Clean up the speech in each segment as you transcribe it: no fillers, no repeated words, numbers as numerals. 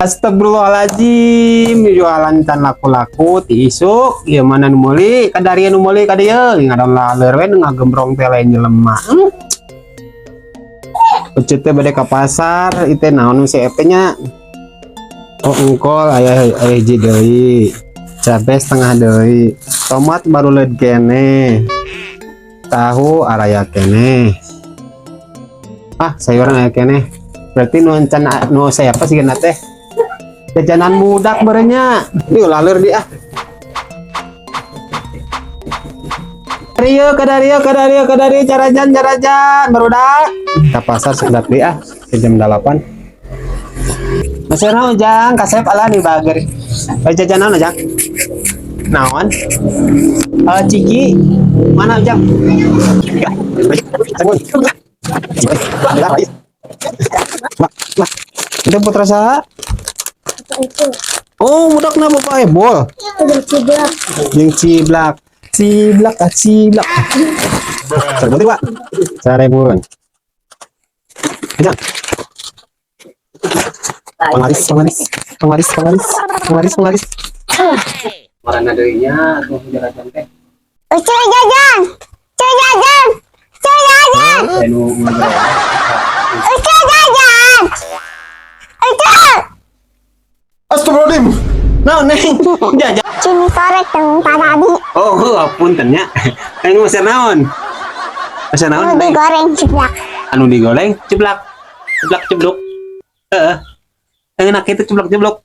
Astagfirullahaladzim, jualan can laku-laku ti isuk, ieu mana nu meuli, kadarieu nu meuli ka dieu, ngadon laleur we nu ngagembrong teh lain jelema. Ucut teh bade ka pasar, ieu teh naon nu si Epe nya? Oh, engkol aya aya hiji deui. Cabe setengah deui. Tomat baru leud keneh. Tahu araya keneh. Ah, sayuran aya keneh. Berarti nu encan nu saya apa sih teh? Jajanan budak berenya. Ini laler dia. Rio, kadario, kadario, kadario, carajan, carajan, barudak. Ke pasar sekedap dia, ke jam 8. Masih naon jang, kasep ala nih bager. Eh, jajanan naon jang? Naon? Eh, ciki, mana jang? Itu putra saha? Oh, budak na bapak ebol. Udah ciblak. Jeung ciblak. Ciblak ah ciblak. Seribu Pak. Seribuan. Jang. Penglaris, penglaris, penglaris, penglaris, penglaris, penglaris. Marana deui nya atuh jalan teh. Cuy jajan. Cuy jajan. Cuy jajan. Anu ngobrol. Cuy jajan. Cuy. Astagfirullahaladzim. Naon neng? Jajan. Cini korek teng tadi. Oh, punten nya. Neng meser naon? Meser naon? Anu Neng? Digoreng ciblak. Anu digoreng ceblak. Ceblak ceblok. Heeh. Enak itu ceblok ceblok.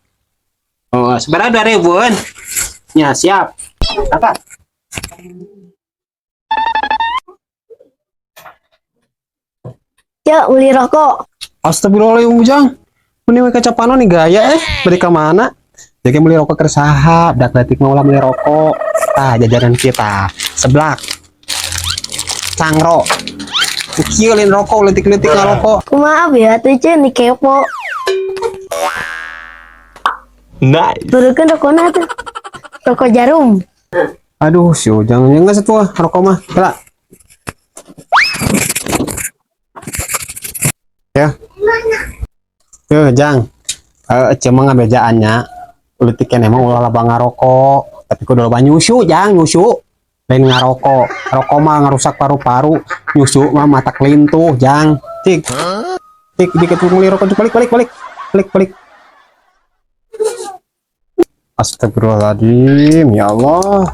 Oh, seberapa 2 ribuan? Ya, siap. Apa? Cek beli rokok. Astagfirullahaladzim, Ujang. Mending we kacapanon nih gaya eh. Beli ke mana? Jadi beli rokok ke saha, dak leutik mah ulah beli rokok. Tah jajanan kita seblak. Cangro. Kieu lain rokok leutik-leutik ngarokok. Kumaha ya tuh cek nih kepo. Nice. Barukan rokokna tuh. Rokok jarum. Aduh, si Ujang nya geus atuh rokok mah. Kela. Ya. Yo, Jang. Eh, cuma ngabejaannya. Leutik keneh mah ulah loba ngarokok, tapi kudu loba nyusu, Jang, nyusu. Lain ngarokok. Rokok mah ngarusak paru-paru, nyusu mah mata kelintuh, Jang. Cik. Cik, dikit meuli rokok balik balik balik. Balik balik. Astagfirullahaladzim, ya Allah.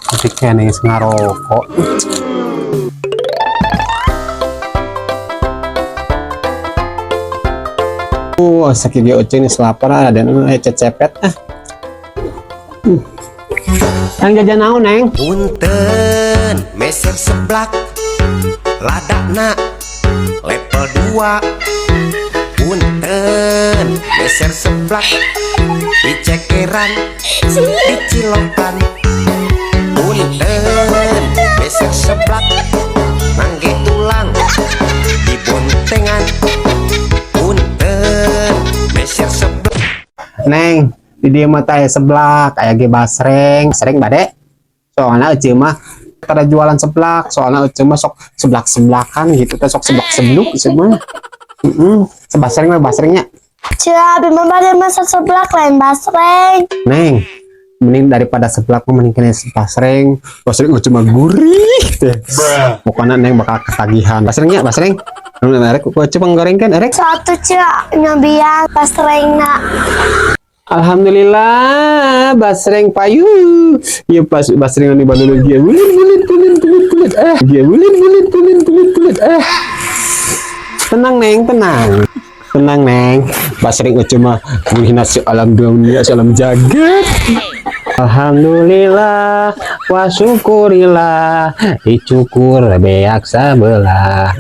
Leutik keneh geus ngarokok. Sakit ge ucing geus lapar ada nu cecepet ah. Yang jajan naon, Neng? Punten meser seblak ladana level 2. Punten meser seblak dicekeran dicilokan. Punten meser seblak mangge tulang dibontengan. Punten meser seblak. Neng, di dieu mah teh aya seblak, aya ge basreng, sering bade. Soalnya ece mah pada jualan seblak, soalnya ece mah sok seblak-seblakan gitu teh sok seblak-sebluk semua. Heeh, basreng mah basrengnya. Cek abi mah bade masak seblak lain basreng. Neng, mending daripada seblak mah mending kena basreng. Basreng cuma gurih teh. Pokoknya Neng bakal ketagihan. Basrengnya, basreng. Nu erek ku coba gorengkeun erek. Satu cek nyobian basrengna. Alhamdulillah, basreng payu. Iya pas basreng di Bandung dia bulit bulit bulit bulit bulit eh. Dia bulit bulit bulit bulit bulit eh. Tenang Neng, tenang. Tenang Neng. Basreng cuma gurihna alam dunia, alam jagat. Alhamdulillah wa syukurillah dicukur beak sabelah.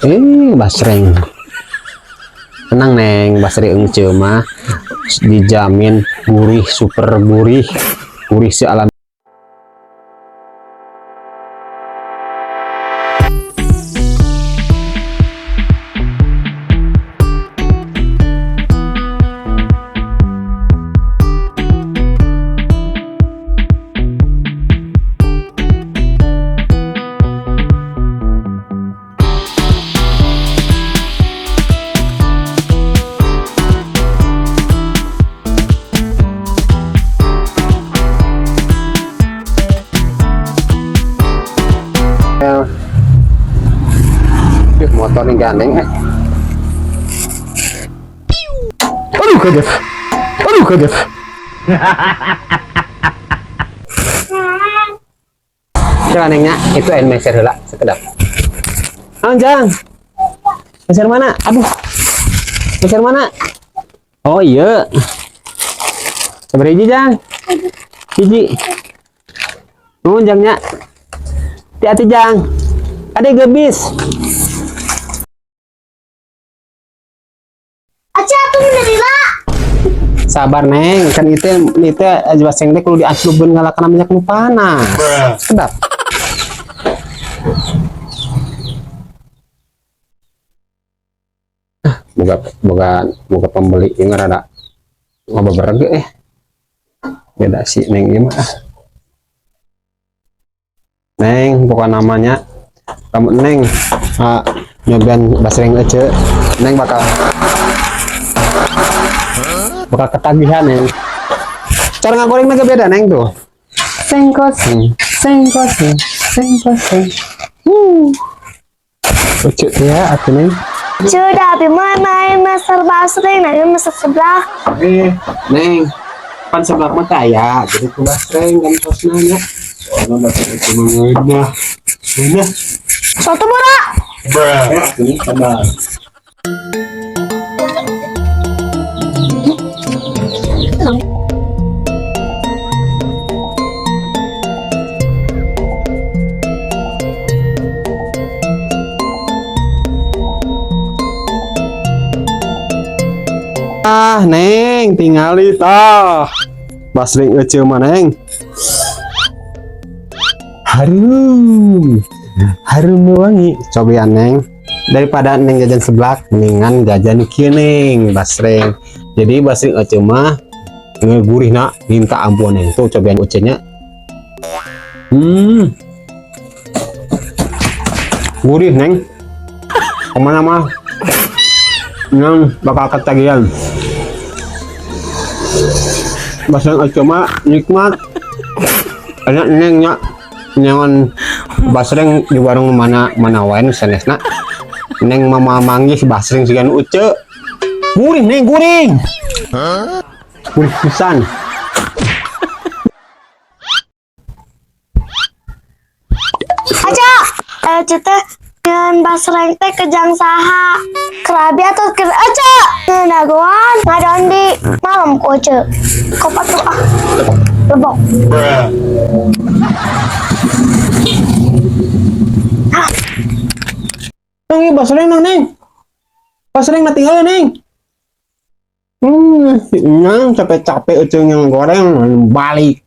Eh, basreng. Tenang Neng, basreng ece mah dijamin gurih, super gurih, gurih sealam. Gandeng eh. Aduh, kaget. Aduh, kaget. Coba, Neng, nya, itu en meser heula sekedap. Naon, Jang? Meser mana? Aduh. Meser mana? Oh iya. Sabaraha hiji, Jang? Hiji. Nuhun, Jang, nya. Hati-hati, Jang. Ada gebis. Aca atuh menerima. Sabar, Neng, kan itu aja basreng teh kudu diasupkeun ngalakana minyak nu panas. Sedap. Ah, boga boga boga pembeli ini rada ngabebereg eh. Beda si Neng ieu mah. Ah. Neng, bukan namanya kamu, Neng, ah, nyobain basreng aja, Neng bakal bakal ketagihan, Neng. Cara ngagorengnya beda, Neng, tuh. Sengkoseng, sengkoseng, sengkoseng. Lucu ya, atuh, Neng. Sudah, abi mah main meser basreng, nah meser seblak. Eh, Neng, pan seblak mah kaya, jadi ku basreng kan sosna nya. Soalnya basreng itu mengeunah. Ngeunah. Soto borak. Eh, ini sabar. Ah, Neng, tingali tah. Basreng eceu mah, Neng. Harum. Harum wangi. Cobian, Neng. Daripada Neng jajan seblak, mendingan jajan kieu, Neng, basreng. Jadi basreng eceu mah ngegurih nak minta ampun, Neng. Tuh, cobian ecenya. Gurih, Neng. Kemana mah? Neng bakal ketagihan. Basreng eceu mah nikmat. Enak, Neng, nya. Nyangon basreng di warung mana mana wae nu sanesna. Neng mama manggih basreng siga nu eceu. Gurih, Neng, gurih. Gurih pisan. Aca, eh teh dengan basreng teh kejang saha? Keur abi atau keur Aca? Dagoan ngadon di malam ku Aca. Kopat tuh ah. Lebok. Ah, Neng, ieu basreng nang, Neng. Basreng na tinggal, Neng. Neng capek-capek eceu yang goreng balik.